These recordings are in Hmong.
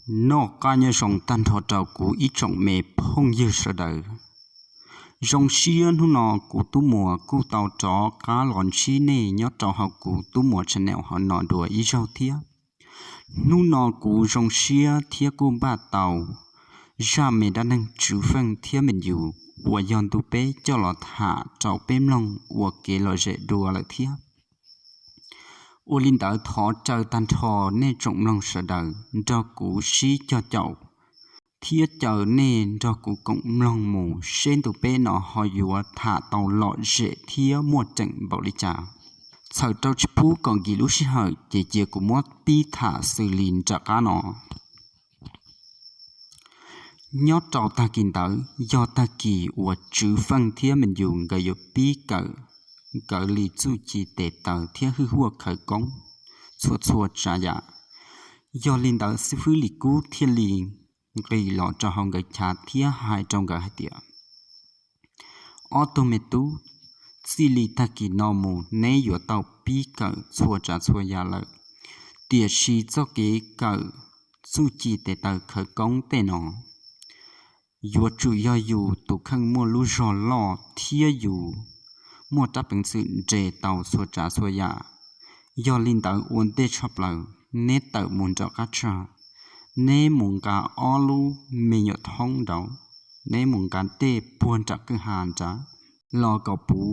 Noj qab nyob zoo tag nrho rau kuv ib tsoom me phooj ywg sawv daws. Zoo siab hnub no kuv Tub Muas kuj tau rov qab los ntsib nej nyob rau hauv kuv Tub Muas channel hov no dua ib zaug thiab. Hnub no kuv zoo siab thiab kuj npaj tau zaj me dab neeg Tswv Feej thiab Mim Yus uas yog ntu peb coj los tham rau peb mloog ua kev lom zem dua lawm thiab. Ua li ntawd thov caw tag nrho nej tsoom mloog sawv daws nrog kuv sib cog caum thiab caw nej nrog kuv koom mloog mus seb ntu peb no ho yuav tham tau lom zem thiab muaj teem npaum li cas. Txhawm rau tsis pub kom nkim lub sij hawm ces cia kuv muab pib tham xws li nram qab no. Nyob rau tag kis ntawd yog tag kis uas Tswv Feej thiab Mim Yus nkawd yuav pib kawm nkawd li txuj ci tes taw thiab hwj huaj khawv koob txhua txhua tsav yam. Yog li ntawd xib fwb Lis Kub thiaj li nqis los rau hauv nkawd chav thiab hais rau nkawd hais tias, Ob tug me tub, txij li tag kis no mus neb yuav tau pib kawm txhua tsav txhua yam lawm, tiam sis txoj kev kawm txuj ci tes taw khawv koob tej no yuav tsum yog yus tus kheej muaj lub zog loj thiab yus muaj rab peev xwm nres tau txhua tsav txhua yam. Yog li ntawd ua ntej tshaj plaws neb tawm mus nram qab tshaj, neb mus nqa ob lub me nyuam thoob nraud, neb mus nqa dej puag nram kwj ha nrad los kom puv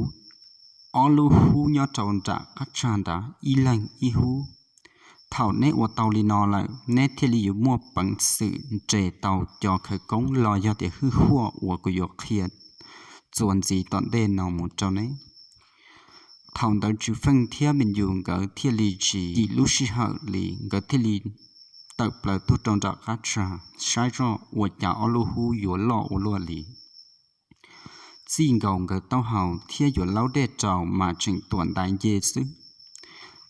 ob lub hub nyob rau nram qab tshaj nrad ib leeg ib hub. Thaum neb ua tau li no lawm neb thiaj li yuav muaj peev xwm nres tau cov khawv koob los yog tias hwj huaj uas kuv yuav qhia txuas ntxiv tom ntej no mus rau neb. Thaum ntawd Tswv Feej thiab Mim Yus nkawd thiaj li tsis nkim lub sij hawm li, nkawd thiaj li tawm plaws tuaj rau nram qab tshaj saib zoj ua cas ob lub hub yuav loj ua luaj li. Txij nkaus nkawd taub hau thiab yuav laub dej rau mas tseem tuam ntais nce xwb.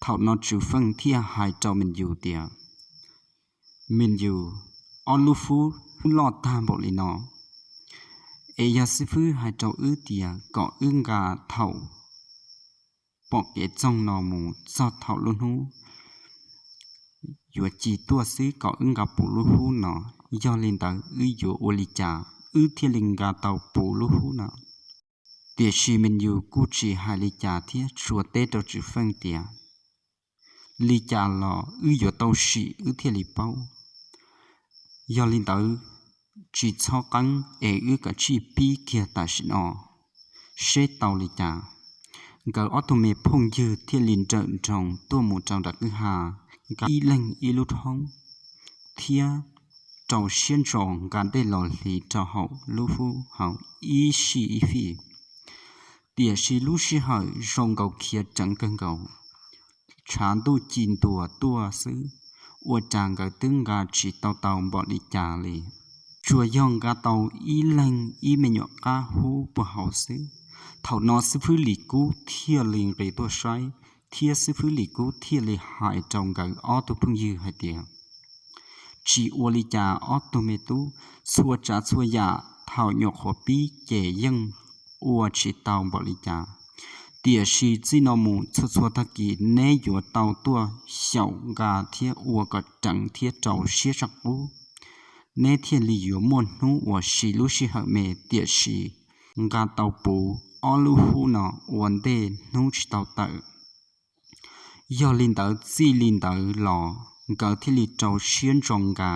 Thaum no Tswv Feej thiaj hais rau Mim Yus tias, Mim Yus, ob lub hub loj tag npaum li no, es yog xib fwb hais rau wb tias kom wb nqa thaum pom kev txoog no mus txog thaum lub hnub yuav ci tuaj xwb kom wb nqa puv lub hub no, yog li ntawd wb yuav ua li cas wb thiaj li nqa tau puv lub hub no? Tiam sis Mim Yus kuj tsis hais li cas thiab tsuas teb rau Tswv Feej tias, Li cas los wb yuav tau sim wb thiaj li paub. Yog li ntawd, tsis txhob qeeb es wb kav tsij pib kiag tam sim no seb tau li cas. Nkawd ob tug me phooj ywg thiaj li nrawm nroos tuaj mus rau nram kwj ha, nqa ib leeg ib lub thoob thiab rau siab ntso nqa dej los hliv rau hauv lub hub hauv ib sij ib fij. Tiam sis lub sij hawm zoo nkaus khiav ceev kawg nkaus, tshav ntuj ci ntuas tuaj xwb, ua cas nkawd twb nqa tsis tau tau npaum li cas li. Tsuas yog nqa tau ib leeg ib me nyuam qab hub puag hauv xwb. Thaum no xib fwb Lis Kub thiaj li nqis tuaj saib, thiab xib fwb Lis Kub thiaj li hais rau nkawd ob tug phooj ywg hais tias, Tsis ua li cas ob tug me tub, txhua tsav txhua yam thaum nyuam qhuav pib ces yeej ua tsis tau npaum li cas. Tiam sis txij no mus txhua txhua tag kis neb yuav tau tuaj xyaum nqa thiab ua kom ceev thiab rau siab tshaj qub, neb thiaj li yuav muaj hnub uas siv lub sij hawm me. Tiam sis nqa tau puv ob lub hub no ua ntej hnub tsis tau tawm. Yog li ntawd txij li ntawd los nkawd thiaj li rau siab ntso nqa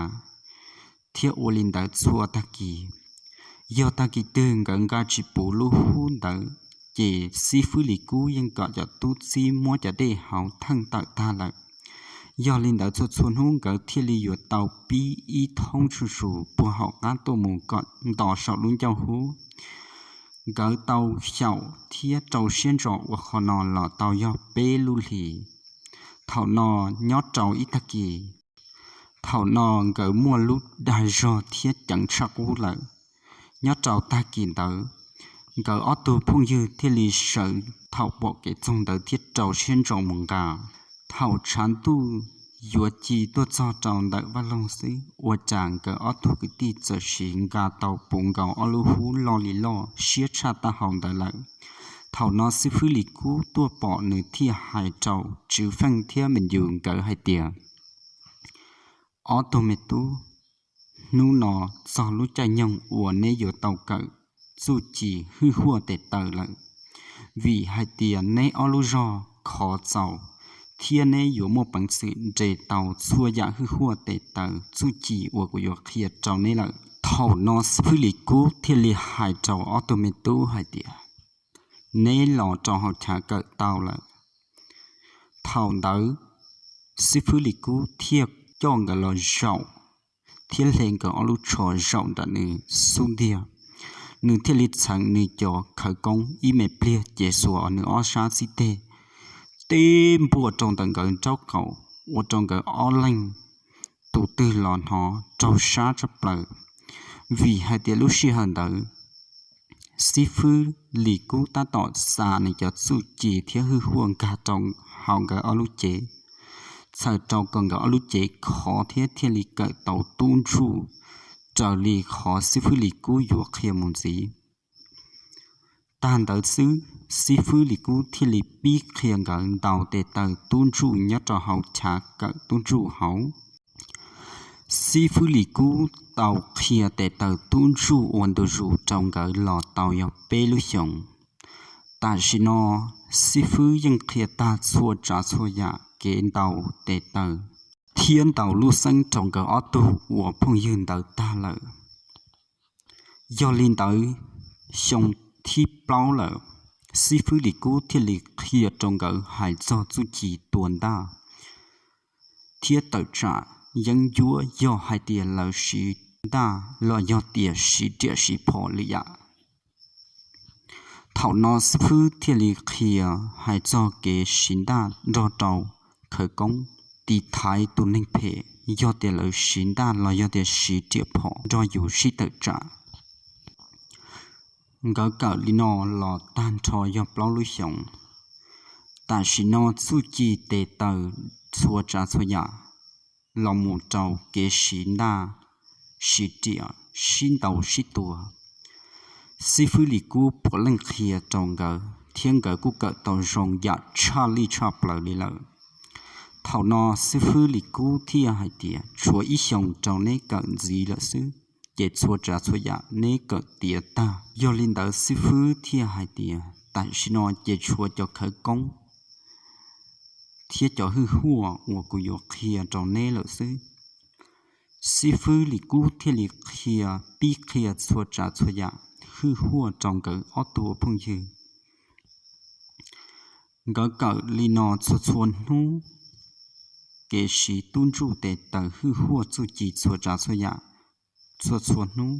thiab ua li ntawd txhua tag kis. Yog tag kis twg nkawd nqa tsis puv lub hub ntawd, ces xib fwb Lis Kub yeej kom cov tub txib muab cov dej hauv theej tawm tag lawm. Yog li ntawd txhua txhua hnub nkawd thiaj li yuav tau pib ib thoob tsuj sus puag hauv qab tuaj mus kom nto saum lub ncauj hub. Nkawd tau xyaum thiab rau siab ntso ua qhov no los tau yog peb lub hlis. Thaum no nyob rau ib tag kis, thaum no nkawd muaj lub dag zog thiab ceev tshaj qub lawm. Nyob rau tag kis ntawd, nkawd ob tug phooj ywg thiaj li sawv thaum pom kev txoog ntawd thiab rau siab ntso mus nqa. Thaum tshav ntuj yuav ci tuaj txog rau ntawm vaj loog xwb, ua cas nkawd ob tug kwv tij txawm sis nqa tau puv nkaus ob lub hub loj li loj siab tshaj taub hau ntawd lawm. Thaum no xib fwb Lis Kub tuaj pom nws thiaj hais rau Tswv Feej thiab Mim Yus nkawd hais tias, Ob tug me tub, Hnub no txog lub caij nyoog uas neb yuav tau kawm txuj ci hwj huaj tes taw lawm, vim hais tias neb ob lub zog khov txaus, thiab neb yuav muaj peev xwm nres tau txhua yam hwj huaj tes taw txuj ci uas kuv yuav qhia rau neb lawm. Thaum no xib fwb Lis Kub thiaj li hais rau ob tug me tub hais tias, neb los rau hauv chav kawm tau lawm. Thaum ntawd xib fwb Lis Kub thiaj coj nkawd los zaum thiab hle nkawd ob lub tsho zaum ntawm nws xub ntiag. Nws thiaj li txheev nws cov khawv koob ib me pliag ces xuas nws ob sab xib teg tib npuaj rau ntawm nkawd nraub qaum, ua rau nkawd ob leeg tus twg los hnov raug sab tshaj plaws, vim hais tias lub sij hawm ntawd xib fwb Lis Kub tab tom xa nws cov txuj ci thiab hwj huaj nkag rau hauv nkawd ob lub cev, txhawm rau kom nkawd ob lub cev khov thiab thiaj li kawm tau tub ntsuj raws li qhov xib fwb Lis Kub yuav qhia mus ntxiv. Tag ntawd xwb, xib fwb Lis Kub thiaj li pib qhia nkawd ntaus tes taw tub ntsuj nyob rau hauv chav kawm tub ntsuj hauv. Xib fwb Lis Kub tau qhia tes taw tub ntsuj ua ntu zus rau nkawd los tau yog peb lub xyoos. Tam sim no xib fwb yeej qhia tag txhua tsav txhua yam kev ntaus tes taw thiab ntaus lub xeeb rau nkawd ob tug uas phooj ywg ntawd tag lawm. Yog li ntawd, xyoo thib plaub lawm, xib fwb Lis Kub thiaj li qhia rau nkawd hais txog txuj ci tua ntaj thiab tawm tsam yeeb ncuab, yog hais tias lawv siv ntaj los yog tias siv riam siv phom li yam. Thaum no xib fwb thiaj li qhia hais txog kev siv ntaj nrog rau khawv koob tiv thaiv tus neeg phem, yog tias lawv siv ntaj los yog tias siv riam phom nrog yus sib tawm tsam. Nkawd kawm li no los tag nrho yog plaub lub xyoos. Tam sim no txuj ci tes taw txhua tsav txhua yam los mus rau kev siv ntaj, siv riam, sib ntaus sib tua, xib fwb Lis Kub puav leej qhia rau nkawd thiab nkawd kuj kawm tau zoo yam tshaj lij tshaj plaws li lawm. Thaum no xib fwb Lis Kub thiaj hais tias, tshuav ib xyoos rau neb kawm ntxiv lawm xwb, ces txhua tsav txhua yam neb kawm tiav tag. Yog li ntawd xib fwb thiaj hais tias, tam sim no ces tshuav cov khawv koob thiab cov hwj huaj uas kuv yuav qhia rau neb lawm xwb. Xib fwb Lis Kub thiaj li qhia, pib qhia txhua tsav txhua yam hwj huaj rau nkawd ob tug phooj ywg. Nkawd kawm li no txhua txhua hnub, kev siv tub ntsuj tes taw hwj huaj txuj ci txhua tsav txhua yam txhua txhua hnub.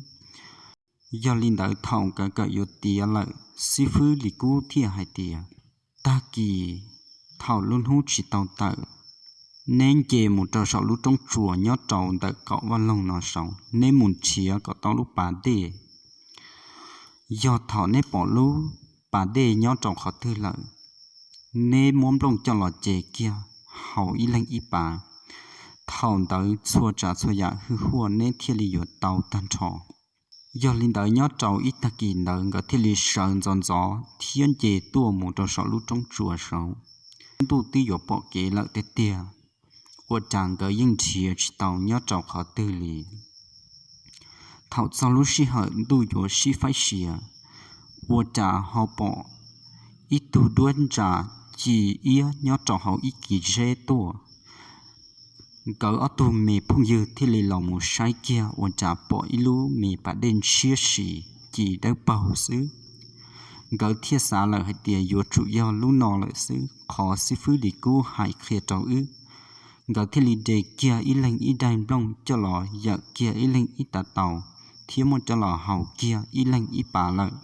Yog li ntawd thaum nkawd kawm yuav tiav lawm, xib fwb Lis Kub thiaj hais tias, tag kis thaum lub hnub tsis tau tawm, neb nce mus rau saum lub roob tsuas nyob rau ntawm qaum vaj loog no saud, neb mus nrhiav kom tau lub pas dej. Yog thaum neb pom lub pas dej nyob rau qhov twg lawm, neb muab nplooj coj los ce kiag haus ib leeg ib pas. Thaum ntawd txhua tsav txhua yam hwj huaj neb thiaj li yuav tau tag nrho. Yog li ntawd nyob rau ib tag kis ntawd nkawd thiaj li sawv ntxov ntxov thiab nce tuaj mus rau saum lub roob tsuas saud. Ntuj twb yuav pom kev lawm tiag tiag, ua cas nkawd yeej nrhiav tsis tau nyob rau qhov twg li. Thaum txog lub sij hawm ntuj yuav sib faib sia, ua cas ho pom ib tug duab ntsa ci iab nyob rau hauv ib kis zeb tuaj. Nkawd ob tug me phooj ywg thiaj li los mus saib kiag ua cas pom ib lub me pas dej ntshiab si ci dawb paug xwb. Nkawd thiaj xav lawm hais tias yuav tsum yog lub no lawm xwb, qhov xib fwb Lis Kub hais qhia rau wb. Nkawd thiaj li de kiag ib leeg ib daim nplooj coj los yawm kiag ib leeg ib tav taus, thiab muab coj los haus kiag ib leeg ib pas lawm.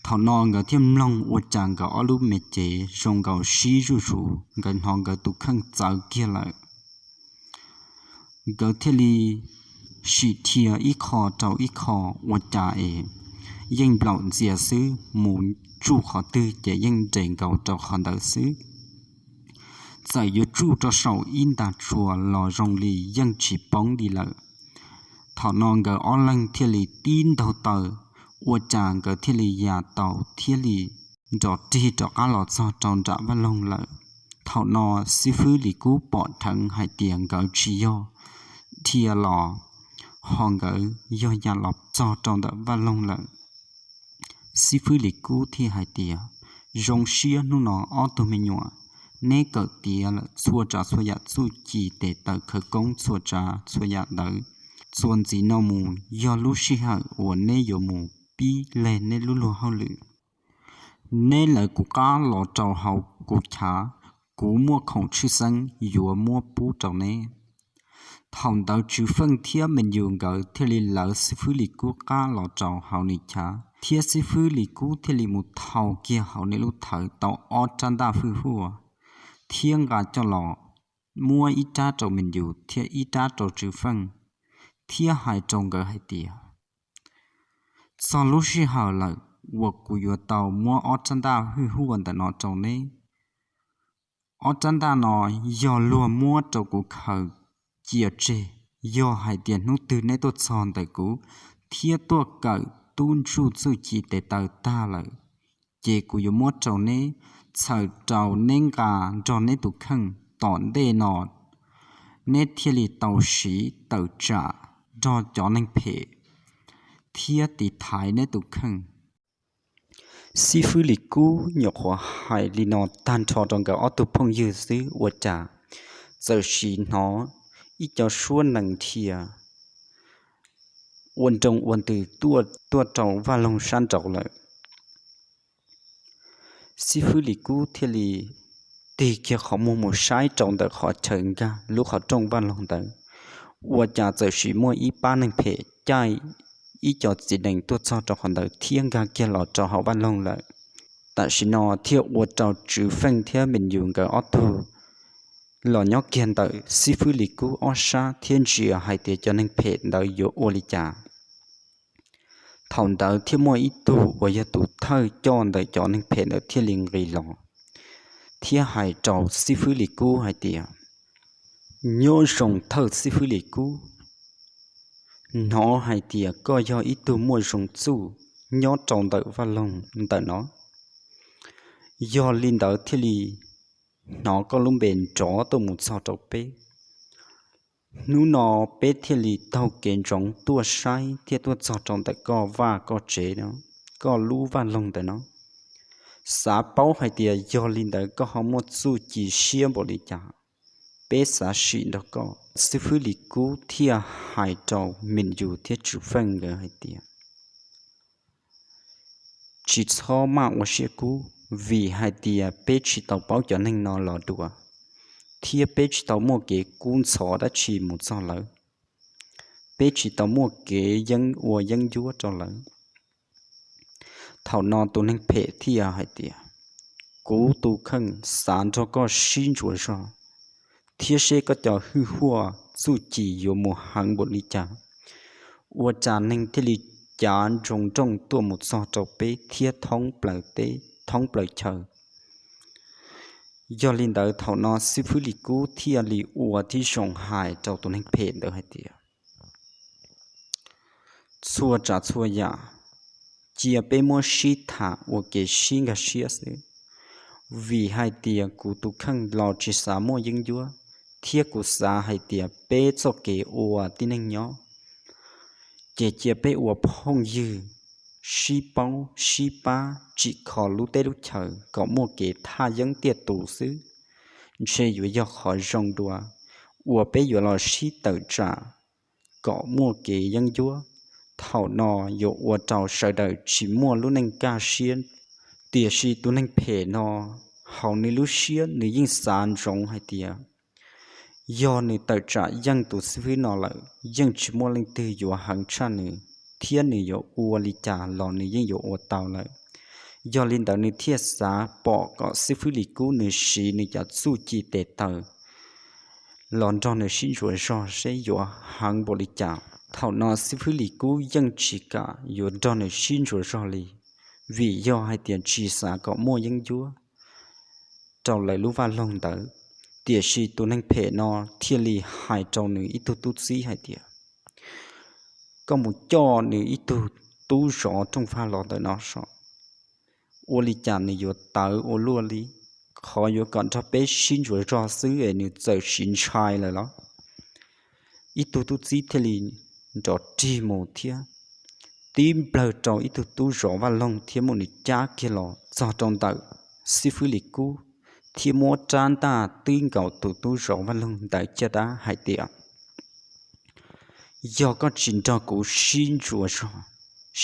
Thaum no nkawd thiaj mloog ua cas nkawd ob lub me cev zoo nkaus sib zuj zus, nkawd hnov nkawd tus kheej txawv kiag lawm. Nkawd thiaj li sim dhia ib qho rau ib qho, ua cas es yeej nplaum ntxias xwb, mus tsuj qhov twg ces yeej nres nkaus rau qhov ntawd xwb. Txawm yuav tsuj rau saum ib nta tsua los zoo li yeej tsis poob li lawm. Thaum no nkawd ob leeg thiaj li tib ntaug taw, ua cas nkawd thiaj li ya tau thiab li nrov rig rov qab los txog rau nram vaj loog lawm. Thaum no xib fwb Lis Kub pom dheev hais tias nkawd tsis yog dhia los ho nkawd yog yam los txog rau ntawm vaj loog lawm. Xib fwb Lis Kub thiaj hais tias, Zoo siab hnub no ob tug me nyuam, neb kawm tiav lawm txhua tsav txhua yam txuj ci tes taw khawv koob txhua tsav txhua yam ntawd. Txuas ntxiv no mus yog lub sij hawm uas neb yuav mus pib leg neb lub luag hauj lwm. Neb lawv kuv qab los rau hauv kuv chav, kuv muaj khoom tshwj xeeb yuav muab pub rau neb. Thaum ntawd Tswv Feej thiab Me Yus nkawd thiaj li lawv xib fwb Lis Kub qab los rau hauv nws chav, thiab xib fwb Lis Kub thiaj li mus thau kiag hauv nws lub thawv tau ob rab ntaj hwj huaj, thiab nqa coj los muab ib rab rau Me Yus thiab ib rab rau Tswv Feej, thiab hais rau nkawd hais tias, Txog lub sij hawm lawm uas kuv yuav tau muab ob rab ntaj hwj huaj ntawm no rau neb. Ob rab ntaj no yog luag muab rau kuv khaws cia tseg. Yog hais tias hnub twg neb tuaj txog ntawm kuv thiab tuaj kawm tub ntsuj txuj ci tes taw tag lawm, ces kuv yuav muab rau neb, txhawm rau neb nqa nrog neb tus kheej tom ntej no, neb thiaj li tau siv tawm tsam nrog cov neeg phem thiab tiv thaiv neb tus kheej. Xib fwb Lis Kub nyuam qhuav hais li no tag nrho rau nkawd ob tug phooj ywg xwb ua cas txawm sim hnov ib co suab nees dhia ua nroo ua ntws tuaj rau vaj loog sab nraud lawm. Xib fwb Lis Kub thiaj li tig kiag qhov muag mus saib rau ntawm qhov chaw nkag lub qhov rooj vaj loog ntawd, ua cas txawm sim muaj ib pab neeg phem caij ib co txiv nees tuaj txog rau qhov ntawd thiab nkag kiag los rau hauv vaj loog lawm. Tam sim no thiaj ua rau Tswv Feej thiab Me Yus nkawd ob tug los nyob kiag ntawm xib fwb Lis Kub ob sab thiab ntsia hais tias cov neeg phem ntawd yuav ua li cas. Thaum ntawd thiaj muaj ib tug uas yog tus thawj coj ntawm cov neeg phem ntawd thiaj li nqis los thiab hais rau xib fwb Lis Kub hais tias, Nyob zoo thawj xib fwb Lis Kub, hnov hais tias koj yog ib tug muaj zoo txuj nyob rau ntawm vaj loog ntawm no, yog li ntawd thiaj li hnov koj lub npe nrov tuaj mus txog rau peb. Hnub no peb thiaj li taug kev ntsoov tuaj saib thiab tuaj txog rau ntawm koj vaj koj tsev, koj lub vaj loog ntawm no, xav paub hais tias yog li ntawd koj ho muaj txuj ci siab npaum li cas, peb xav sim nrog koj. Xib fwb Lis Kub thiaj hais rau Me Yus thiab Tswv Feej nkawd hais tias, Tsis txhob maj ua siab kub, vim hais tias peb tsis tau paub cov neeg no los dua, thiab peb tsis tau muaj kev kub ntxhov dab tsi mus txog lawv, peb tsis tau muaj kev yeeb ua yeeb ncuab rau lawv. Thaum no tus neeg phem thiaj hais tias, Kuv tus kheej xav nrog koj sib ntsuas zog thiab seb koj cov hwj huaj txuj ci yuav mus heev npaum li cas, ua cas neeg thiaj li cav ntsoov nrooj tuaj mus txog rau peb thiab thoob plaws teb thoob plaws chaw. Yog li ntawd thaum no xib fwb Lis Kub thiaj li ua tib zoo hais rau tus neeg phem ntawd hais tias, Txhua tsav txhua yam cia peb muab sib tham ua kev sib nkag siab xwb, vim hais tias kuv tus kheej los tsis xav muaj yeeb ncuab, thiab kuv xav hais tias peb txoj kev ua tib neeg nyob ces cia peb ua phooj ywg, sib paub sib pab tsim kho lub teb lub chaws kom muaj kev thaj yeeb tiaj tus xwb, ntshe yuav yog qhov zoo dua uas peb yuav los sib tawm tsam kom muaj kev yeeb ncuab. Thaum no yuav ua rau sawv daws tsis muaj lub neej kaj siab. Tiam sis tus neeg phem no, hauv nws lub siab nws yeej xav ntsoov hais tias yog nws tawm tsam yeej tus xib fwb no lawm yeej tsis muaj leej twg yuav heev tshaj nws, thiab nws yuav ua li cas los nws yeej yuav ua tau lawm. Yog li ntawd nws thiaj xav pom kom xib fwb Lis Kub nws siv nws cov txuj ci tes taw los nrog nws sib ntsuas zog seb yuav heev npaum li cas. Thaum no xib fwb Lis Kub yeej tsis kam yuav nrog nws sib ntsuas zog li, vim yog hais tias tsis xav kom muaj yeeb ncuab rau lawv lub vaj loog ntawd. Tiam sis tus neeg phem no thiaj li hais rau nws ib tug tub txib hais tias, Koj mus coj nws ib tug tub zov rooj vag los ntawm no so, ua li cas nws yuav tawv ua luaj li, qhov yuav kom nrog peb sib ntsuas zog xwb es nws txawm siv ntshai lawm los? Ib tug tub txib thiaj li nrov rig mus thiab tib nplawg rau ib tug tub zov vaj loog thiab muab nws cab kiag los txog rau ntawm xib fwb Lis Kub, thiab muab rab ntaj twb nkaus tus tub zov vaj loog ntawd caj dab hais tias, Yog koj tsis nrog kuv sib ntsuas zog,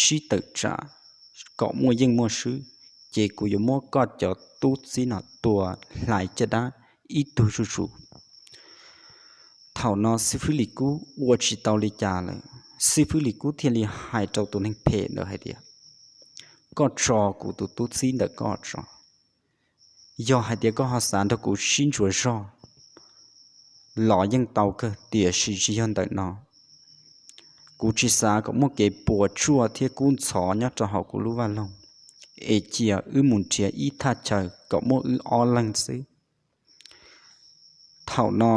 sib tawm tsam kom muaj yeej muaj swb, ces kuv yuav muab koj cov tub txib no tua hlais caj dab ib tug zuj zus. Thaum no xib fwb Lis Kub ua tsis tau li cas lawm, xib fwb Lis Kub thiaj li hais rau tus neeg phem ntawd hais tias, Koj tso kuv tus tub txib ntawm koj tso. Yog hais tias koj ho xav nrog kuv sib ntsuas zog los yeej tau kawg, tiam sis tsis yog ntawm no. Kuv tsis xav kom muaj kev puas tsuaj thiab kub ntxhov nyob rau hauv kuv lub vaj loog, es cia wb mus nrhiav ib thaj chaw kom muaj wb ob leeg xwb. Thaum no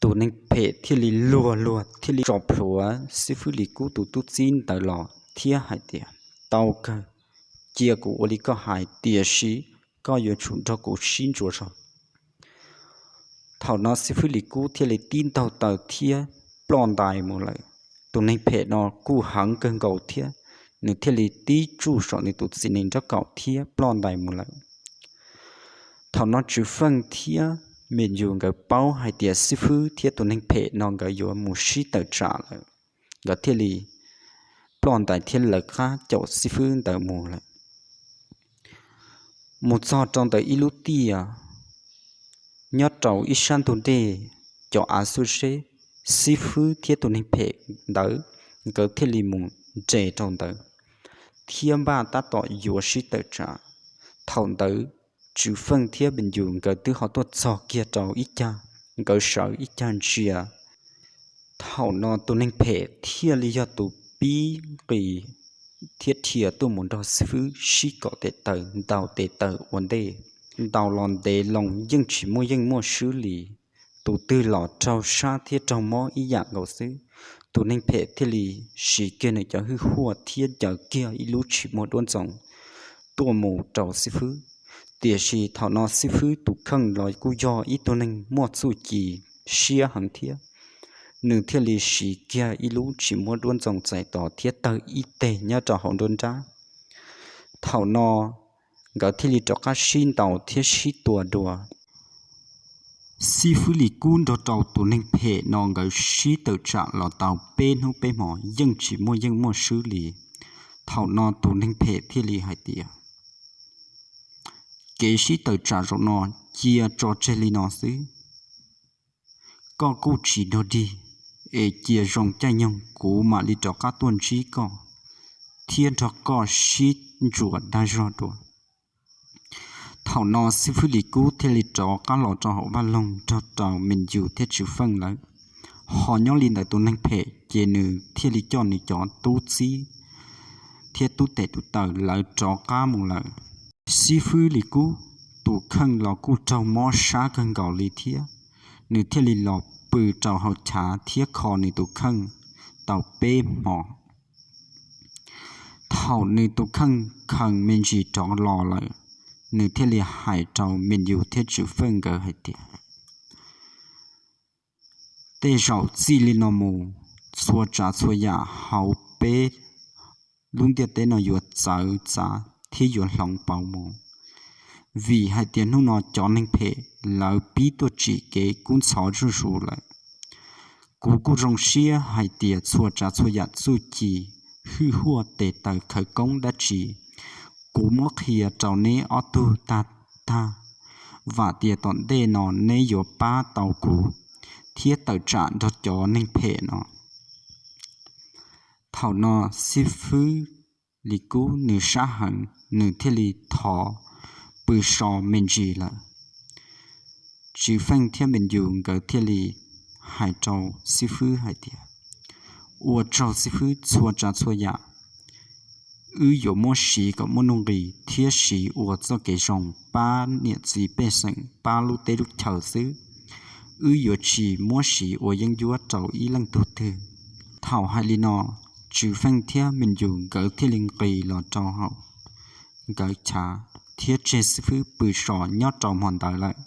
tus neeg phem thiaj li luag luag thiaj li tso plhuav xib fwb Lis Kub tus tub txib ntawd los thiab hais tias, Tau kawg, cia kuv ua li koj hais, tiam sis koj yuav tsum nrog kuv sib ntsuas zog. Thaum no xib fwb Lis Kub thiaj li tib ntaug taw thiab ploj ntais mus lawm. Tus neeg phem no kuj heev kawg nkaus thiab, nws thiaj li tib tsuj saum nws tus txiv nees nraub qaum thiab ploj ntais mus lawm. Thaum no Tswv Feej thiab Mim Yus nkawd paub hais tias xib fwb thiab tus neeg phem no nkawd yuav mus sib tawm tsam lawm, nkawd thiaj li ploj ntais thiab lawv qab caum xib fwb ntawd mus lawm. Mus txog rau ntawm ib lub tiaj nyob rau ib sab ntug dej, cov av xuj seb, xib fwb thiab tus neeg phem ntawd nkawd thiaj li mus nres rau ntawd thiab npaj tab tom yuav sib tawm tsam. Thaum ntawd Tswv Feej thiab Mim Yus nkawd twb ho tuaj txog kiag rau ib cag, nkawd sawv ib cag ntsia. Thaum no tus neeg phem thiaj li yog tus pib nqis thiab dhia tuaj mus nrog xib fwb sib kom tes taw ntaus tes taw ua ntej, ntaus los ntev loo yeej tsis muaj yeej muaj swb li. Tus twg los raug sab thiab raug mob ib yam nkaus xwb. Tus neeg phem thiaj li siv kiag nws cov hwj huaj thiab ncaws kiag ib lub tshis muag duab ntxoov tuaj mus rau xib fwb. Tiam sis thaum no xib fwb tus kheej los kuj yog ib tug neeg muaj txuj ci siab heev thiab, nws thiaj li siv kiag ib lub tshis muag duab ntxoov txais tos thiab tawg ib teg nyob rau hauv nruab nrab. Thaum no nkawd thiaj li rov qab sib ntaus thiab sib tua dua. Xib fwb Lis Kub nrog rau tus neeg phem no nkawd sib tawm tsam los tau peb hnub peb hmo yeej tsis muaj yeej muaj swb li. Thaum no tus neeg phem thiaj li hais tias, Kev sib tawm tsam zaum no cia tso tseg li no xwb. Koj kuj tsis dog dig, es cia zoo caij nyoog kuv mam li rov qab tuaj ntsib koj thiab nrog koj sib ntsuas dag zog dua. Thaum no xib fwb Lis Kub thiaj li rov qab los rau hauv vaj loog nrog rau Mim Yus thiab Tswv Feej lawv. Ho nyob li ntawd tus neeg phem ces nws thiaj li coj nws cov tub txib thiab tub tes tub taw lawv rov qab mus lawm. Xib fwb Lis Kub tus kheej los kuj raug mob sab kawg nkaus li thiab, nws thiaj li los pw rau hauv chav thiab kho nws tus kheej tau peb hmo. Thaum nws tus kheej khees me ntsis rov los lawm, nws thiaj li hais rau Mim Yus thiab Tswv Feej nkawd hais tias, Tej zaum txij li no mus, txhua tsav txhua yam hauv peb lub ntiaj teb no yuav txawv txav thiab yuav hloov pauv mus, vim hais tias hnub no cov neeg phem lawv pib tuaj tsim kev kub ntxhov zuj zus lawm. Kuv kuj zoo siab hais tias txhua tsav txhua yam txuj ci, hwj huaj, tes taw, khawv koob dab tsi, kuv muab qhia rau neb ob tug tag tag. Vam tias tom ntej no neb yuav pab tau kuv thiab tawm tsam nrog cov neeg phem no. Thaum no xib fwb Lis Kub nws sab heev, nws thiaj li thov pw so me ntsis lawm. Tswv Feej thiab Mim Yus nkawd thiaj li hais rau xib fwb hais tias, Ua tsaug xib fwb, txhua tsav txhua yam wb yuav muab siv kom muaj nuj nqis thiab siv ua txoj kev zoo pab niam txiv pej xeem, pab lub teb lub chaw xwb. Wb yuav tsis muab siv ua yeeb ncuab rau ib leej tug twg. Thaum hais li no, Tswv Feej thiab Mim Yus nkawd thiaj li nqis los rau hauv nkawd chav thiab tseg xib fwb pw so nyob rau hmo ntawd lawm.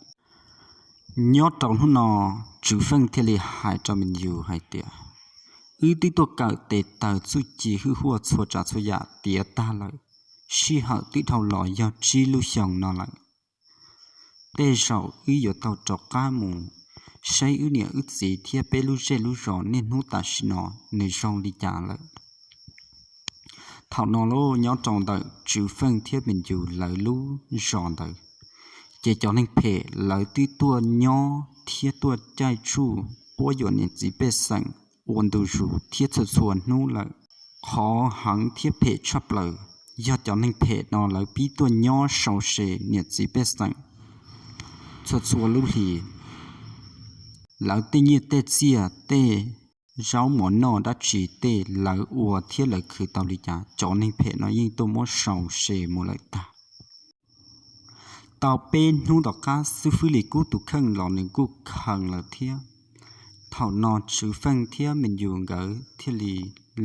Nyob rau hnub no, Tswv Feej thiaj li hais rau Mim Yus hais tias, Wb twb tuaj kawm tes taw txuj ci hwj huaj txhua tsav txhua yam tiav tag lawm, sij hawm twb dhau los yog tsib lub xyoos no lawm. Tej zaum wb yuav tau rov qab mus saib wb niam wb txiv thiab peb lub zej lub zos niaj hnub tam sim no nws zoo li cas lawm. Thaum no los nyob rau ntawm Tswv Feej thiab Mim Yus lawv lub zos ntawd, ces cov neeg phem lawv twb tuaj nyob thiab tuaj caij tsuj quab yuam niam txiv pej xeem ua ntu zus thiab txhua txhua hnub lawm. Qhov heev thiab phem tshaj plaws yog cov neeg phem no lawv pib tuaj nyob sau se niam txiv pej xeem txhua txhua lub hlis. Lawv tej nyiaj tej txiaj, tej zaub mov noj dab tsi, tej lawv ua thiab lawv khwv tau li cas, cov neeg phem no yeej tuaj muab sau se mus lawm tag. Tau peb hnub tom qab, xib fwb Lis Kub tus kheej los nws kuj kheev lawm thiab. Thaum no Tswv Feej thiab Mim Yus nkawd thiaj li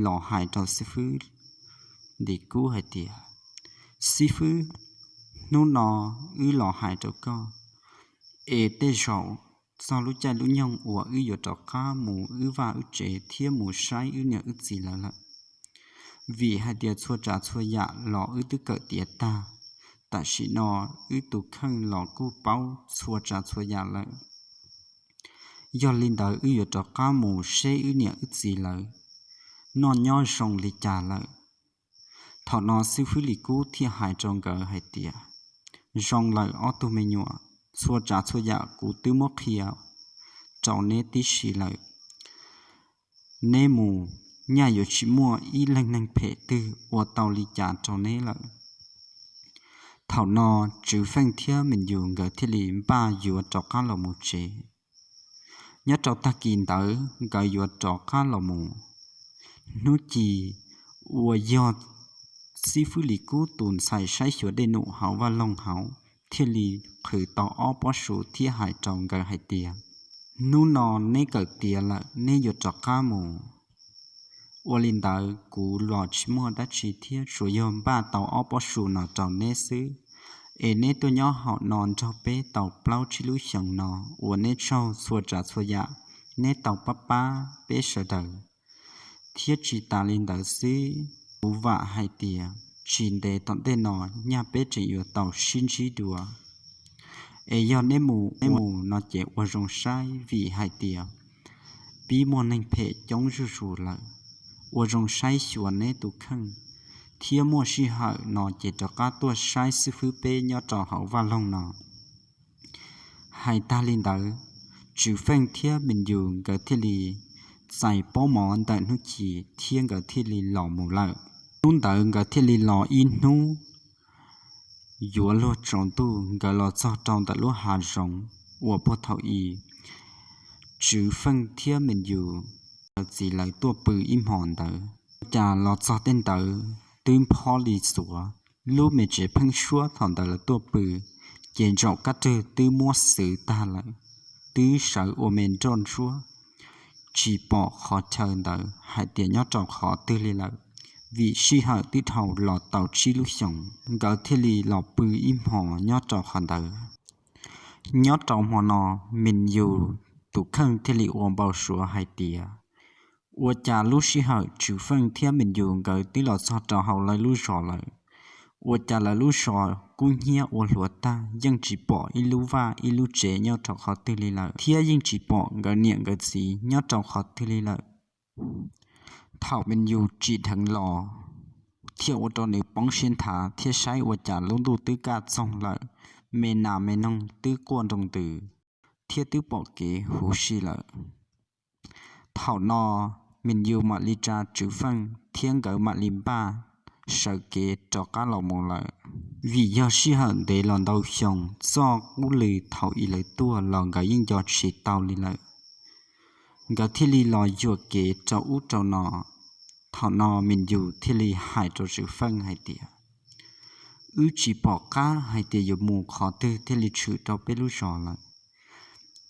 los hais rau xib fwb Lis Kub hais tias, Xib fwb, hnub no wb los hais rau koj, es tej zaum txog lub caij lub nyoog uas wb yuav rov qab mus wb vaj wb tsev thiab mus saib wb niam wb txiv lawv lawm. Vim hais tias txhua tsav txhua yam los wb twb kawm tiav tag, tam sim no wb tus kheej los kuj paub txhua tsav txhua yam lawm. Yog li ntawd wb yuav rov qab mus saib wb niam wb txiv lawv noj nyob zoo li cas lawm. Thaum no xib fwb Lis Kub thiaj hais rau nkawd hais tias, Zoo lawm ob tug me nyuam, txhua tsav txhua yam kuv twb muab qhia rau neb tib si lawm. Neb mus, nyaj yuav tsis muaj ib leeg neeg phem twg ua tau li cas rau neb lawm. Thaum no Tswv Feej thiab Mim Yus nkawd thiaj li npaj yuav rov qab los mus tsev. Nyob rau tag kis ntawd nkawd yuav rov qab los mus, hnub ci uas yog xib fwb Lis Kub tus ntxhais saib xyuas dej num hauv vaj loog hauv thiaj li qhwv tau ob pob su thiab hais rau nkawd hais tias, Hnub no neb kawm tiav lawm, neb yuav rov qab mus. Ua li ntawd kuv los tsis muaj dab tsi thiab, tsuas yog npaj tau ob pob su no rau neb xwb. Es neb tuaj nyob hauv no nrog peb tau plaub tsib lub xyoos no, ua neb tsaug txhua tsav txhua yam, neb tau pab pab peb sawv daws. Thiab tsis tas li ntawd xwb, kuv vam hais tias tsis ntev tom ntej no nyaj peb tseem yuav tau sib ntsib dua. Es yog neb mus, neb mus no ces ua zoo saib, vim hais tias pib muaj neeg phem coob zuj zus lawm. Ua zoo saib xyuas neb tus kheej, thiab muaj sij hawm no ces rov qab tuaj saib xib fwb peb nyob rau hauv vaj loog no. Hais tag li ntawd, Tswv Feej thiab Mim Yus nkawd thiaj li txais pob mov ntawm hnub ci thiab nkawd thiaj li los mus lawm. Hnub ntawd nkawd thiaj li los ib hnub, yuav luag tsaus ntuj nkawd los txog rau ntawm lub hav zoov uas puag thaum i Tswv Feej thiab Mim Yus nkawd txiv lawv tuaj pw ib hmos ntawd. Ua cas los txog tej ntawd twb phob li xuav, lub me tsev pheeb suab thaum ntawd lawv tuaj pw ces ntsaum kab rwg twb muab xwv tag lawm, twb sawv ua me nroj ntsuab, tsis pom qhov chaw ntawd hais tias nyob rau qhov twg li lawm, vim sij hawm twb dhau los tau tsib lub xyoos. Nkawd thiaj li los pw ib hmos nyob rau qhov ntawd. Nyob rau hmo no, Mim Yus tus kheej thiaj li ua npau suav hais tias, ua cas lub sij hawm Tswv Feej thiab Mim Yus nkawd twb los txog rau hauv lawv lub zos lawm, ua cas lawv lub zos kub hnyiab ua hluav tag, yeej tsis pom ib lub vaj ib lub tsev nyob rau qhov twg li lawm, thiab yeej tsis pom nkawd niam nkawd txiv nyob rau qhov twg li lawm. Thaum Mim Yus tsim dheev los, thiaj ua rau nws poob siab nthav thiab saib ua cas lub ntuj twb kaj txoog lawm, me nas me noog twb quaj nroo ntws, thiab twb pom kev huv si lawm. Thaum no, Mim Yus mam li tsa Tswv Feej thiab nkawd mam li npaj sawv kev rov qab los mus lawm, vim yog sij hawm ntev los ntau xyoo, txoj qub lw thaum i lawv tuaj los nkawd yeej nco tsis tau li lawm. Nkawd thiaj li los yuam kev rau ub rau no. Thaum no Mim Yus thiaj li hais rau Tswv Feej hais tias, wb tsis pom qab hais tias yuav mus qhov twg thiaj li tshwm rau peb lub zos lawm,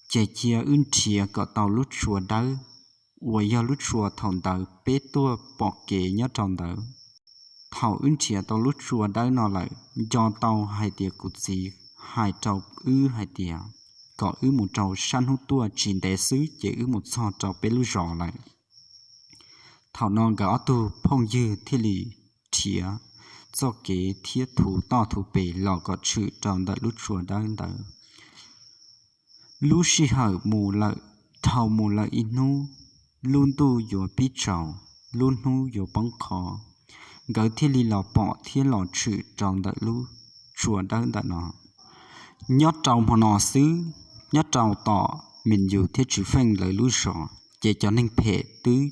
ces cia wb nrhiav kom tau lub tsua dawb uas yog lub tsua thaum ntawd peb tuaj pom kev nyob rau ntawd. Thaum wb nrhiav tau lub tsua dawb no lawm, nco tau hais tias kuv txiv hais rau wb hais tias kom wb mus rau sab hnub tuaj, tsis ntev xwb ces wb mus txog rau peb lub zos lawm. Thaum no nkawd ob tug phooj ywg thiaj li nrhiav txoj kev thiab thuv toj thuv pes los kom tshwm rau ntawm lub tsua dawb ntawd. Lub sij hawm mus lawm, dhau mus lawm ib hnub, lub ntuj yuav pib tsaus, lub hnub yuav poob qho, nkawd thiaj li los pom thiab los tshwm rau ntawm lub tsua dawb ntawm no. Nyob rau hmo no xwb, nyob rau tom Mis Yus thiab Tswv Feej lawv lub zos ces cov neeg phem twb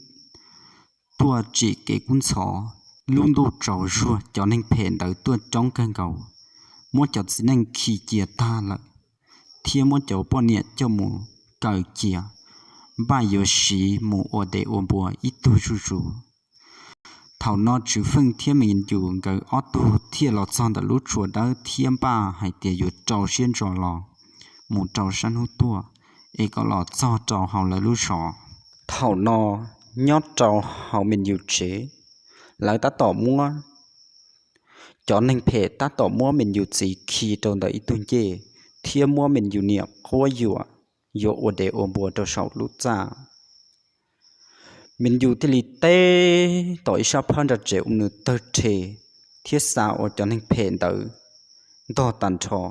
tuaj tsim kev kub ntxhov. Lub ntuj tsaus zuag cov neeg phem ntawd tuaj coob kawg nkaus, muab cov txiv neej khi cia tag lawm, thiab muab cov poj niam coj mus kaw cia, npaj yuav siv mus ua dev ua npua ib tug zuj zus. Thaum no Tswv Feej thiab Mis Yus nkawd ob tug thiaj los txog ntawm lub tsua dawb thiab npaj hais tias yuav rau siab ntso los mus rau sab hnub tuaj es kom los txog rau hauv lawv lub zos. Thaum no nyob rau hauv Mis Yus tsev, lawv tab tom muab, cov neeg phem tab tom muab Mis Yus txiv khi rau ntawm ib tug ncej thiab muab Mis Yus niam quab yuam yuav ua dev ua npua rau saum lub txaj. Mis Yus thiaj li teb tom ib sab phab ntsa tsev ua nws tawg rhe thiab xa ua cov neeg phem ntawd ntog tag nrho.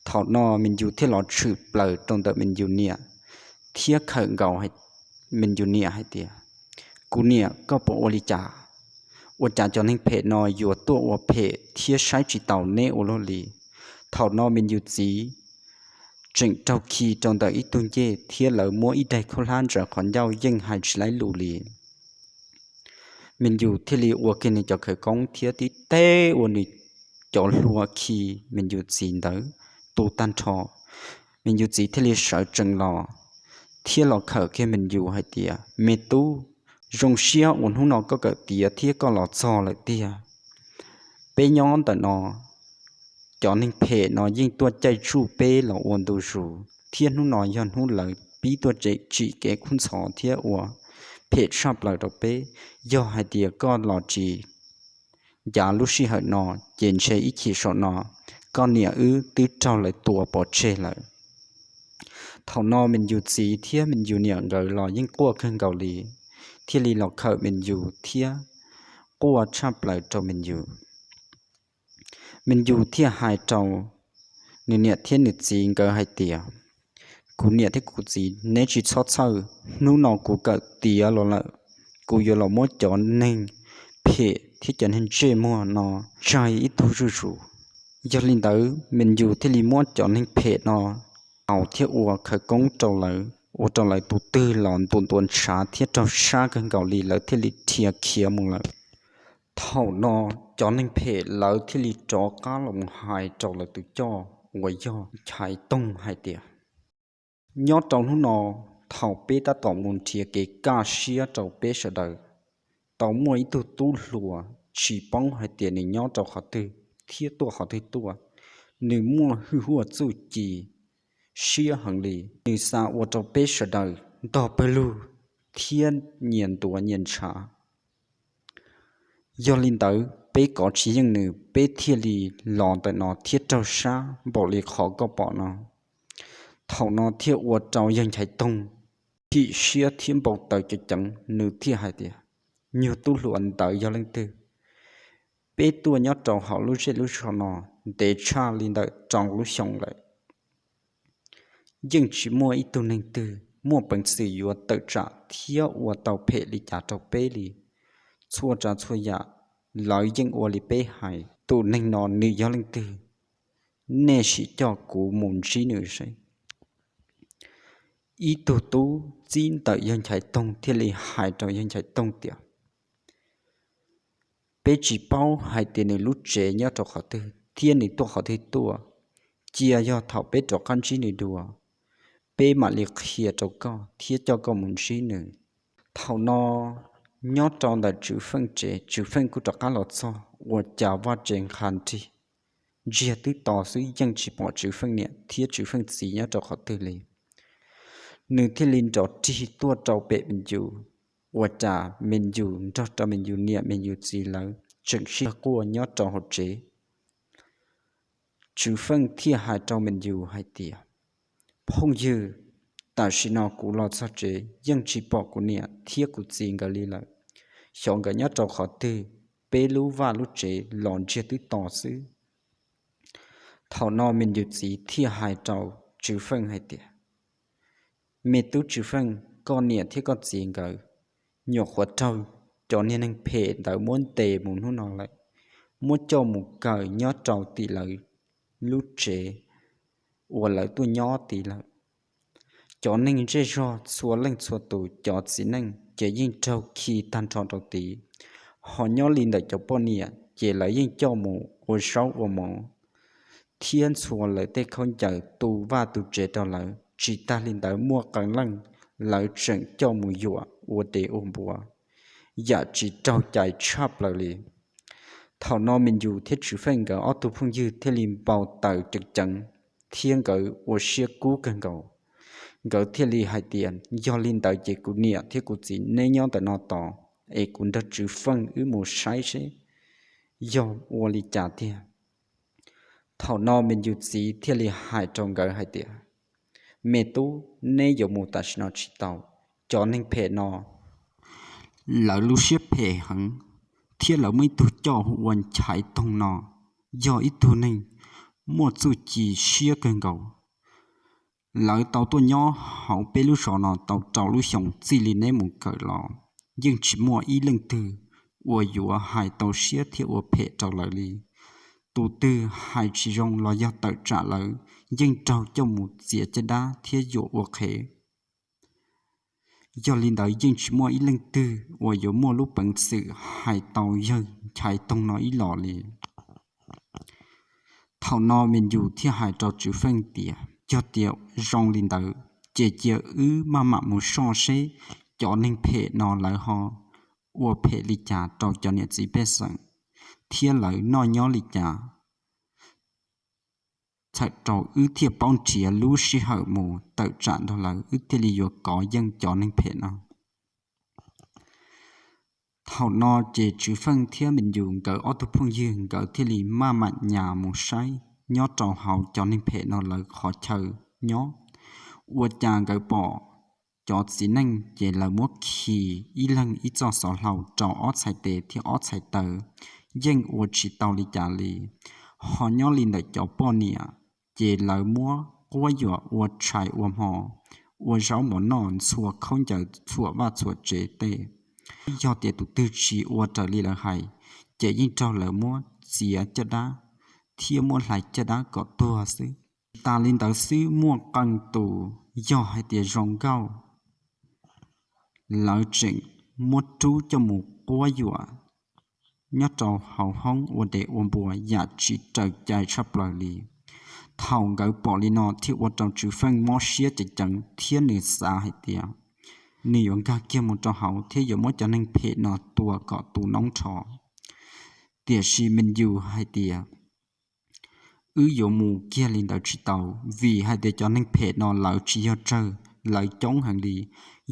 Thaum no Mis Yus thiaj los tshwm plaws rau ntawm Mis Yus niam thiab khawm nkaus Mis Yus niam hais tias, Kuv niam, koj puas ua li cas? Ua cas cov neeg phem no yuav tuaj ua phem thiab saib tsis taus neb ua luaj li? Thaum no Mis Yus txiv tseem raug khi rau ntawm ib tug ncej thiab lawv muab ib daig khaub hlab ntsaws qhov ncauj yeej hais tsis laib lus li. Mis Yus thiaj li ua kiag nws cov khawv koob thiab tib teb ua nws cov hlua khi Mis Yus txiv ntawd tu tag nrho. Mis Yus txiv thiaj li sawv tsees los thiab los khawm kiag Mis Yus hais tias, Me tub, zoo siab uas hnub no koj kawm tiav thiab koj los txog lawm tiag. Peb nyob ntawm no, cov neeg phem no yeej tuaj caij tsuj peb los ua ntu zus thiab hnub no yog hnub lawv pib tuaj tsim kev kub ntxhov thiab ua phem tshaj plaws rau peb. Yog hais tias koj los tsis ncav lub sij hawm no ces ntshe ib chim saum no koj niam wb twb raug lawv tua pov tseg lawm. Thaum no Mis Yus txiv thiab Mis Yus niam nkawd los yeej quaj kawg nkaus li, thiaj li los khawm Mis Yus thiab quaj tshaj plaws rau Mis Yus. Mis Yus thiaj hais rau nws niam thiab nws txiv nkawd hais tias, Kuv niam thiab kuv txiv, neb tsis txhob txhawj, hnub no kuv kawm tiav los lawm, kuv yuav los muab cov neeg phem thiab cov neeg ntsej muag no tsaig ib tug zuj zus. Yog li ntawd Mis Yus thiaj li muab cov neeg phem no haus thiab ua khawv koob rau lawv, ua rau lawv tus twg los ntuas ntuas ntshav thiab raug sab kawg nkaus li, lawv thiaj li dhia khiav mus lawm. Thaum no cov neeg phem lawv thiaj li rov qab los hais rau lawv tus coj uas yog Nchaiv Toog hais tias, Nyob rau hnub no, thaum peb tab tom mus nrhiav kev kaj siab rau peb sawv daws, tau muaj ib tug tub hluas tsis paub hais tias nws nyob rau qhov twg thiab tuaj qhov twg tuaj. Nws muaj hwj huaj txuj ci siab heev li, nws xa ua rau peb sawv daws ntog pawg lug thiab nyias ntuav nyias ntshav. Yog li ntawd peb kov tsis yeej nws, peb thiaj li los ntawm no thiab raug sab npaum li qhov koj pom no. Thaum no thiaj ua rau yawg Nchaiv Toog chim siab thiab npau taws ceev ceev, nws thiaj hais tias, Nyuag tub hluas ntawd yog leej twg? Peb tuaj nyob rau hauv lub zej lub zog no ntev tshaj li ntawm rau lub xyoo lawm, yeej tsis muaj ib tug neeg twg muaj peev xwm yuav tawm tsam thiab ua tau phem li cas rau peb li. Txhua tsav txhua yam lawv yeej ua li peb hais. Tus neeg no nws yog leej twg? Nej sim coj kuv mus ntsib nws seb. Ib tug tub txib ntawm yawg Nchaiv Toog thiaj li hais rau yawg Nchaiv Toog tias, Peb tsis paub hais tias nws lub tsev nyob rau qhov twg thiab nws tuaj qhov twg tuaj. Cia yog thaum peb rov qab ntsib nws dua, peb mam li qhia rau koj thiab coj koj mus ntsib nws. Thaum no nyob rau ntawm Tswv Feej tsev, Tswv Feej kuj rov qab los txog, ua cas vaj tsev nqha nrig, ntsiag twb to xwb yeej tsis pom Tswv Feej niam thiab Tswv Feej txiv nyob rau qhov twg li. Nws thiaj li nrov rig tuaj rau pem Mis Yus, ua cas Mis Yus nrog rau Mis Yus niam Mis Yus txiv lawv tseem sib quaj nyob rau hauv tsev. Tswv Feej thiaj hais rau Mis Yus hais tias, Phooj ywg, tam sim no kuv los txog tsev yeej tsis pom kuv niam thiab kuv txiv nkawd li lawm. xyov nkawd nyob rau qhov twg, peb lub vaj lub tsev los ntsiag twb to xwb. Thaum no me nyuam txiv thiaj hais rau Tswv Feej hais tias, me tub Tswv Feej, koj niam thiab koj txiv nkawd nyuam qhuav raug cov niag neeg phem ntawd muab ntes mus hnub no lawm, muab coj mus kaw nyob rau tim lawv lub tsev uas lawv tuaj nyob tid lawm. Cov neeg zej zog txhua leej txhua tus cov txiv neej ces yeej raug khi tag nrho rau tid, ho nyob li ntawm cov poj niam ces lawv yeej coj mus ua zaub ua mov thiab ntxhua lawv tej khaub ncaws tu vaj tu tsev rau lawv. Tsis tag li ntawd muaj qee leej lawv tseem coj mus yuam ua dev ua npua, yam tsis raug cai tshaj plaws li. Thaum no me nyuam thiab Tswv Feej nkawd ob tug phooj ywg thiaj li npau taws ceev ceev thiab nkawd ua siab kub kawg nkaus. Nkawd thiaj li hais tias, yog li ntawd ces kuv niam thiab kuv txiv neb nyob ntawm no tos, es kuv nrog Tswv Feej wb mus saib seb yog ua li cas tiag. Thaum no me nyuam txiv thiaj li hais rau nkawd hais tias, me tub, neb yuav mus tam sim no tsis tau. Cov neeg phem no lawv lub siab phem heev, thiab lawv muaj ib tug coj hu ua Nchaiv Toog no, yog ib tug neeg muaj txuj ci siab kawg nkaus. Lawv tau tuaj nyob hauv peb lub zos no tau rau lub xyoo txij li neb mus kawm los, yeej tsis muaj ib leej twg uas yuav hais tau siab thiab ua phem rau lawv li. Tus twg hais tsis zoo los yog tawm tsam lawv, yeej raug coj mus txiav caj dab thiab yuam ua qhev. Yog li ntawd yeej tsis muaj ib leej twg uas yuav muaj lub peev xwm hais tau yawg Nchaiv Toog no ib los li. Thaum no me nyuam thiaj hais rau Tswv Feej tias, yog tias zoo li ntawd ces cia wb maj mam mus soj seb cov neeg phem no lawv ho ua phem li cas rau cov niam txiv pej xeem, thiab lawv noj nyob li cas, txhawm rau wb thiaj paub nrhiav lub sij hawm mus tawm tsam nrog lawv, wb thiaj li yuav kov yeej cov neeg phem no. Thaum no ces Tswv Feej thiab me nyuam nkawd ob tug phooj ywg nkawd thiaj li maj mam nyas mus saib nyob rau hauv cov neeg phem no lawv qhov chaw nyob. Ua cas nkawd pom cov txiv neej ces lawv muab khi ib leeg ib txoj xov hlau rau ob txhais tes thiab ob txhais taw, yeej ua tsis tau li cas li. Ho nyob li ntawm cov poj niam ces lawv muab quab yuam ua tshais ua hmo, ua zaub mov noj, ntxhua khaub ncaws txhuam vaj txhuam tsev tej. Yog tias tus twg tsis ua raws li lawv hais, ces yeej raug lawv muab txiav caj dab thiab muab hlais caj dab kom tuag xwb. Tsis tas li ntawd xwb, muaj qee tus yog hais tias zoo nkauj, lawv tseem muab rub coj mus quab yuam nyob rau hauv hoob ua dev ua npua yam tsis raws cai tshaj plaws li. Thaum nkawd pom li no thiaj ua rau Tswv Feej mob siab ceev ceev thiab nws xav hais tias nws yuav nkag kiag mus rau hauv thiab yuav muab cov neeg phem no tua kom tu noob nrho. Tiam sis me nyuam hais tias, wb yuav mus kiag li ntawd tsis tau, vim hais tias cov neeg phem no lawv tsis yog tsawg, lawv coob heev li.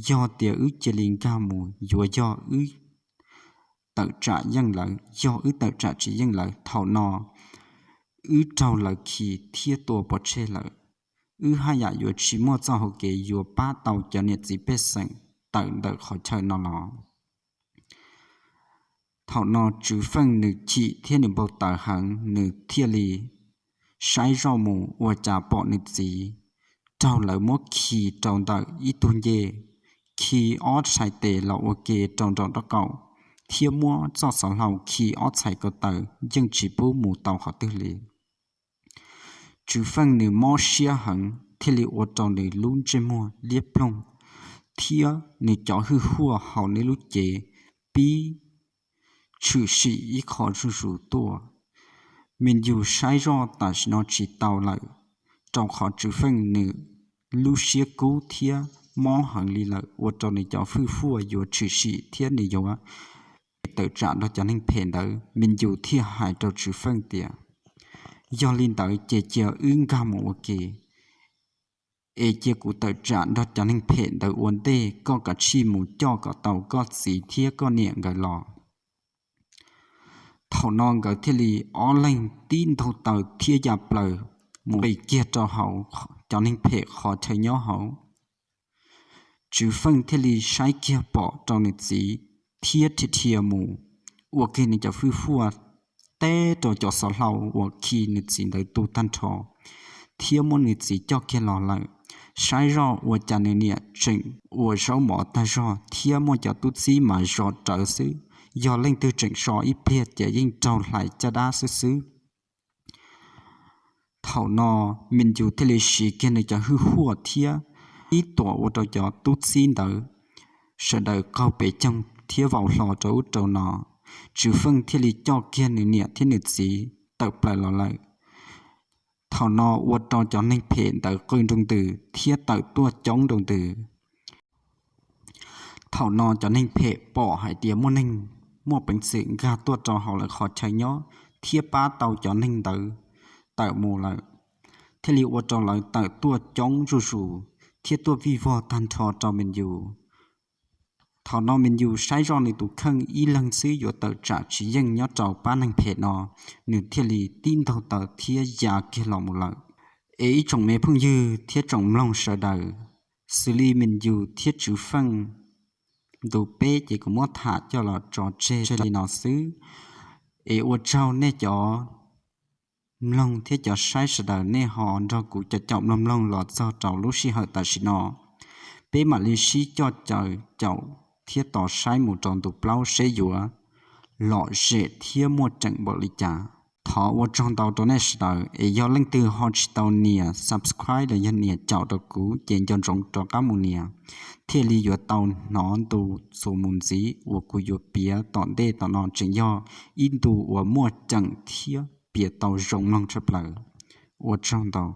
Yog tias wb cia li nkag mus yuav yog wb tawm tsam yeej lawv, yog wb tawm tsam tsis yeej lawv, thaum no wb raug lawv khi thiab tua pov tseg lawm. Wb haj yam yuav tsis muaj txoj hau kev yuav pab tau cov niam txiv pej xeem tawm ntawm qhov chaw no los. Thaum no Tswv Feej nws chim thiab nws npau taws heev, nws thiaj li saib zoj mus ua cas pom nws txiv raug lawv muab khi rau ntawm ib tug ncej, khi ob txhais tes los ua ke rau nraum nraub qaum, thiab muab txoj xov hlau khi ob txhais ko taw, yeej tsis pub mus tau qhov twg li. Tswv Feej nws mob siab heev thiaj li ua rau nws lub ntsej muag liab ploog, thiab nws cov hwj huaj hauv nws lub cev pib tshwm sim ib qho zuj zus tuaj. Me nyuam saib zoj tam sim no tsis tau lawm, rau qhov Tswv Feej nws lub siab kub thiab mob heev li lawm, ua rau nws cov hwj huaj yuav tshwm sim thiab nws yuav tawm tsam nrog cov neeg phem ntawd. Me nyuam thiaj hais rau Tswv Feej tias, yog li ntawd ces cia wb nkag mus ua ke, es cia kuv tawm tsam nrog cov neeg phem ntawd ua ntej, koj kav tsij mus coj kom tau koj txiv thiab koj niam nkawd los. Thaum no nkawd thiaj li ob leeg tib ntaug taw thiab ya plaws mus kiag rau hauv cov neeg phem qhov chaw nyob hauv. Tswv Feej thiaj li saib kiag pom rau nws txiv thiab dhia dhia mus ua kiag nws cov hwj huaj teb rau cov xov hlau uas khi nws txiv ntawd tu tag nrho, thiab muab nws txiv coj kiag los lawm. Saib zoj ua cas nws niam tseem ua zaub mov tag zog thiab muaj cov tub txib mas zov rawv xwb, yog leej twg tseem so ib pliag ces yeej raug hlais caj dab xwb xwb. Thaum no Mis Yus thiaj li siv kiag nws cov hwj huaj thiab ib tuam ua rau cov tub txib ntawd sawv daws qaug pes coog thiab vau hlo rau ub rau no. Tswv Feej thiaj li coj kiag nws niam thiab nws txiv tawm plaws los lawm. Thaum no ua rau cov neeg phem ntawd qw nroo ntws thiab tawm tuaj coob nroo ntws. Thaum no cov neeg phem pom hais tias muaj neeg muaj peev xwm nkag tuaj rau hauv lawv qhov chaw nyob thiab pab tau cov neeg ntawd tawm mus lawm, thiaj li ua rau lawv tawm tuaj coob zuj zus thiab tuaj vij vog tag nrho rau Mis Yus. Thaum no Mis Yus saib zoj nws tus kheej ib leeg xwb yuav tawm tsam tsis yeej nyob rau pab neeg phem no, nws thiaj li tib ntaug taw thiab ya kiag los mus lawm. Es ib tsoom me phooj ywg thiab tsoom mloog sawv daws, xws li Mis Yus thiab Tswv Feej ntu peb ces kuv muab tham coj los tso tseg li no xwb. Es ua tsaug nej cov mloog thiab cov saib sawv daws nej ho nrog kuv caum caum mloog mloog los txog rau lub sij hawm tam sim no. Peb mam li sib coj caum thiab tos saib mus rau ntu plaub seb yuav lom zem thiab muaj tseem npaum li cas. Thov ua tsaug ntau rau nej sawv daws, es yog leej twg ho tsis tau nias subscribe los yog nias caum rau kuv ces nco ntsoov rov qab mus nias, thiaj li yuav tau hnov ntu txuas mus ntxiv uas kuv yuav piav tom ntej tom no tseem yog ib ntu uas muaj tseem thiab piav tau zoo mloog tshaj plaws. Ua tsaug ntau.